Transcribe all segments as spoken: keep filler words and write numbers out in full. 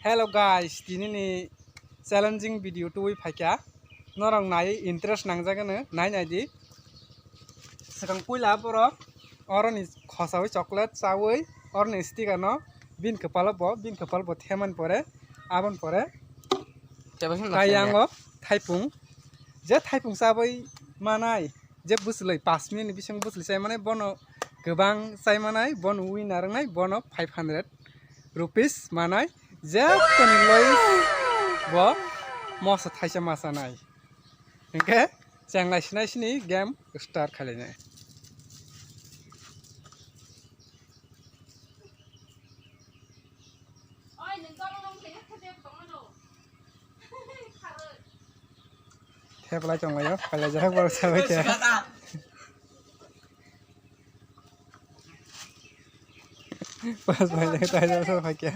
Hello guys, tini ni challenging video tubui phaikha. Norok nai interest nangjak hwno, nai nai di. Swkang puila borok oroni khosaui chocolate chaui oroni sticker no bin kwpalo bo, bin kwpalo bo themani pore, aboni pore taiyango thaipung. Je thaipung chabai manai, je bwswlwi paanch minute ni bisingo bwswlwi chai manai, bono kwbang chai manai, bono winner wngnai, bono five hundred rupees manai, je toni loi bo moso thaisa ma chanai. Hinkhe cheng lai sinai sini game start khailai nai. Theplai tonglaio, phailai jak borok sabai khe. Pas bai jak tai jak sabai khe.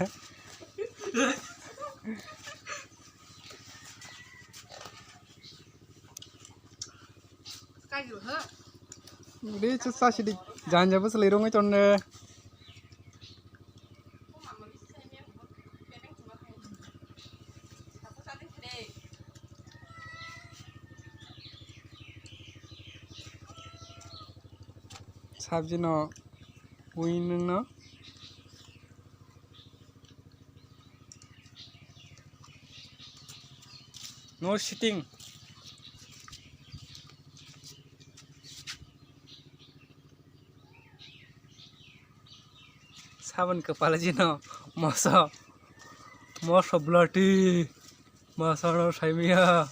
Ri chu sa sidi janja bwswlwi rwngwi tonne. Sabji no ui nung no. No sitting. Saboni kwpalo jino moso, moso blati, moso no saimia.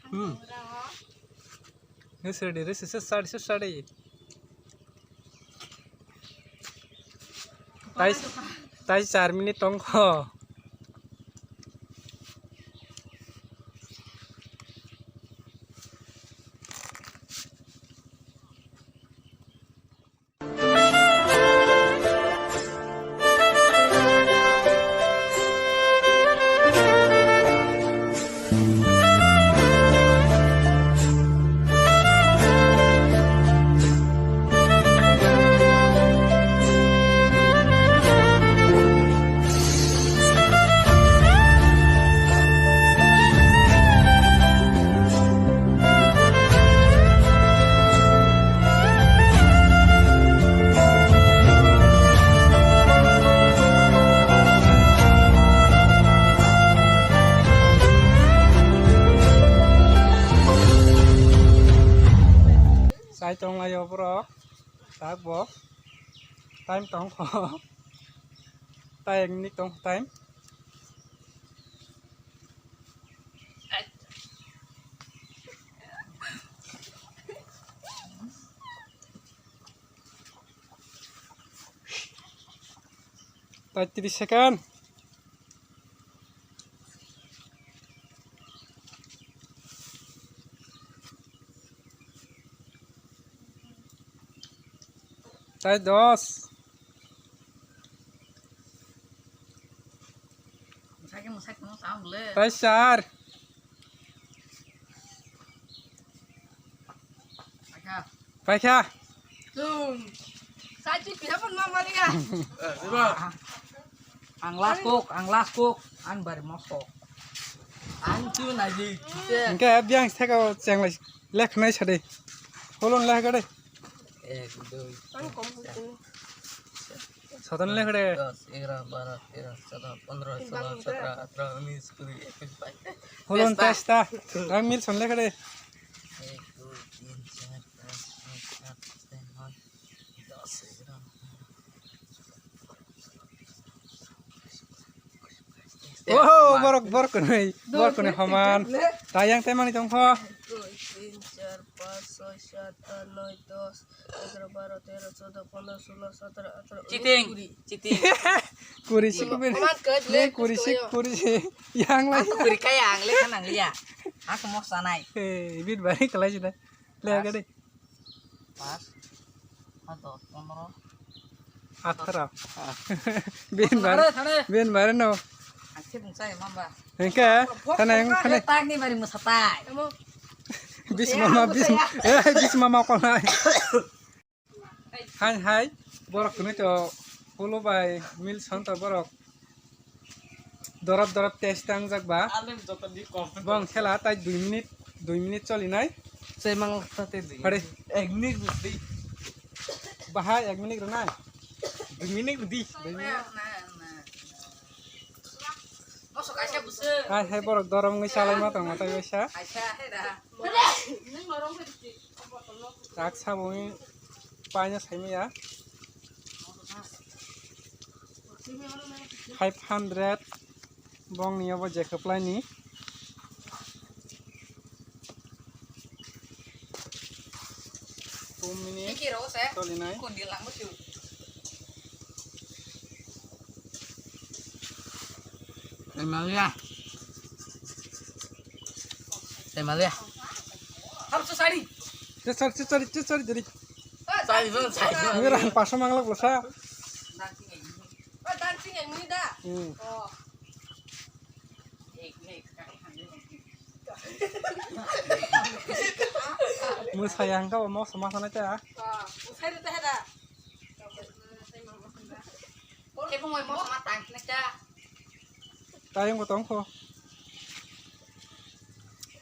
Hmm. Ni sadi, ni sadi, sadi, sadi. Tai, tai char minute tongkho. Chai tonglaio borok, tak bo time tongkho, tai ek minute tong time. Tai tris second. Tai dos. Tai char. Paikha. Ang last cook, ang last cook, ang bari mosok. Ang tu naji. Hingke biang theka chenglai lekhnai sadi. Holon lekha de. Ek, dui, tin, char, Satan lekha de. Dos, egaroh, baroh, teroh, chodoh, pondroh, soloh, sotroh, atroh, unis, kuri, ekus, bais. Holon testa. Ang mil son lekha de. Ek, dui, tin, char, panch, chhoi, sat, aat, noi, dos, egaroh. Oh, borok, borok kunui, borok kunui homan. Tayang temani tongkho. Dui, tin, char, panch, chhoi, sat, aat, noi, dos, egaroh, baroh, teroh, chodoh, pondroh, soloh, sotroh, atroh, unis, kuri. Cheating, cheating. Kuri sik bin. Homan khe, le kuri sik, kuri sik. Yang lai. Ang to kuri kaya, ang lekha nang liya. Aku mau sanai. Eh, bit bari kalai sida. Le gade. Pas. Ato, pondroh. Atharo. Bin bare, bin bare no. Hingke, tane, tane. Tagni bari musatai. Bis mama, bis, eh, bis mama kolai. Hai hai, borok twnwi to Polo bai Milson to borok dorop dorop test tangjak ba. Bong khela tai dui minute, dui minute choli nai. Sei mang ta te di. Hare. Ek minute di. Bahai ek minute rwnai. Dui minute di. Dui minute. Hai hai, borok dorop wngwi chalai ma tongma tai waisa. Kaisa hai da. Tak saboni paina saimaya. Five hundred bongni obo je kwplaini. Two minute. Iki ro se. Tolinai. Kundi lang musu. Emalia. Emalia. Harus sari. Cesar, cesar, cesar jadi. Sari, sari. Ini orang pasang manglak belasa. Oh, dancing yang ini dah. Hmm. Oh. Mwsaya hwnkha bo moksa masa nai ta. Khe bumai moksa ma tang khe nai ta. Tayong bo tong kho.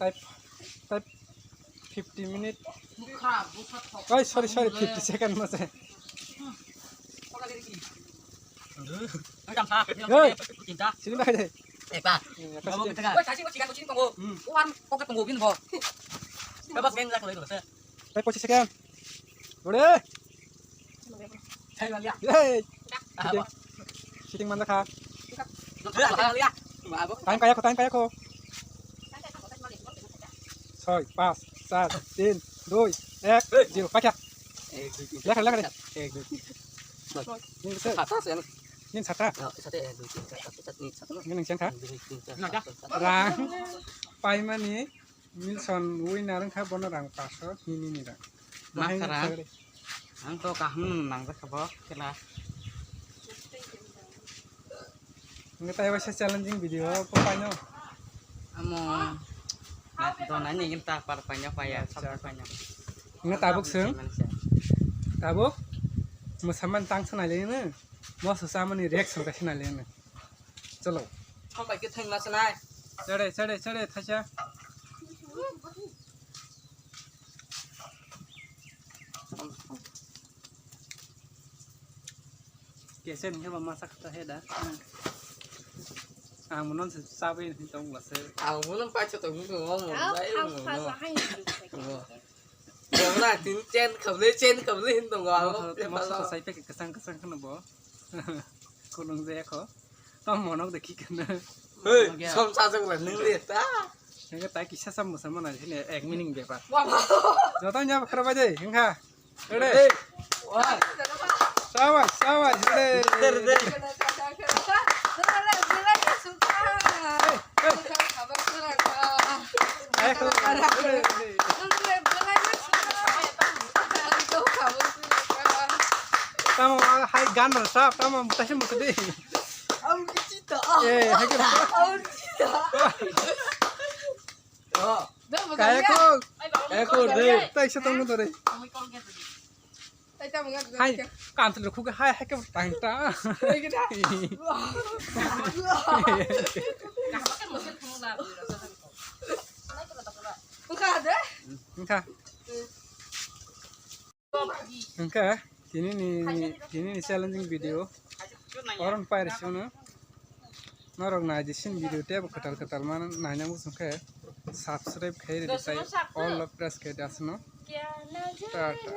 Type, type fifty minute. Bukha, bukha thok. Oi, sorry, sorry, fifty second mase. Ang kam sa. Hey. Tinta. Sini bai deh. Ekta. Oi, tasi ko chikan ko chikan ko. Hmm. Wan ko ko ko bin bo. Bas gen jak lagi. Hey, pochis second. Ore. Hey. Shooting. Shooting mana kha? Time kaya ko, time kaya ko. Soi, pas, sat, tin, dui, ek, zero. Paikha. Ek, dui, tin, lekha, lekha. Ek, dui, tin. Nin sata. Nin sata. Sata, ek, dui, tin, sat, sat, sat, nin sata. Nin sata. Ek, dui, tin, sat, sat, sat. Rang paimani. Milson winner wngkha, bono rang paso hini ni rang. Ma kha rang? Ang to kaham nang jakha bo khela. Nge tai waisa challenging video ko paino. Amo. Na, to nai ni ta par paino paya, sab paino. Nge tabuk sung. Tabuk. Musaman tang sanai le ne. Mo susamani reaction ka sanai le ne. Chalo. Hambai khe thangma sanai. Chare, chare, chare, thaisa. Kesen khe ba masa kata he da. Ang monon se sabe ni tong la se. Ang monon pa cha tong mo mo. Dai mo. Wala, tin chen kable, chen kable hin tongo, abo. Masa, masa sai pek kesang kesang kheno bo. Kunung je ko. Tom monok de ki kana. Hey, som sa jong la nung le ta. Nang ta kisa sam mo sama na sini ek mining bepar. Joto nya khara bai de, hingkha. Ready? Hey. Sawas, sawas, ready. Ready, ready. Tamo hai gan rasa, tamo tashi musuh deh. Eh, hai gan. Kaya ko. Kaya ko deh. Taisa tong mo dore. Hai, kantil rok khuke hai, hai ke tang ta. Wngkha. Wngkha, tini ni, tini ni challenging video. Oron pair sunu. Norok nai di sin video tebo kwtal kwtal man naina muchung khe subscribe khai ridi tai all press khai dasno. Tata.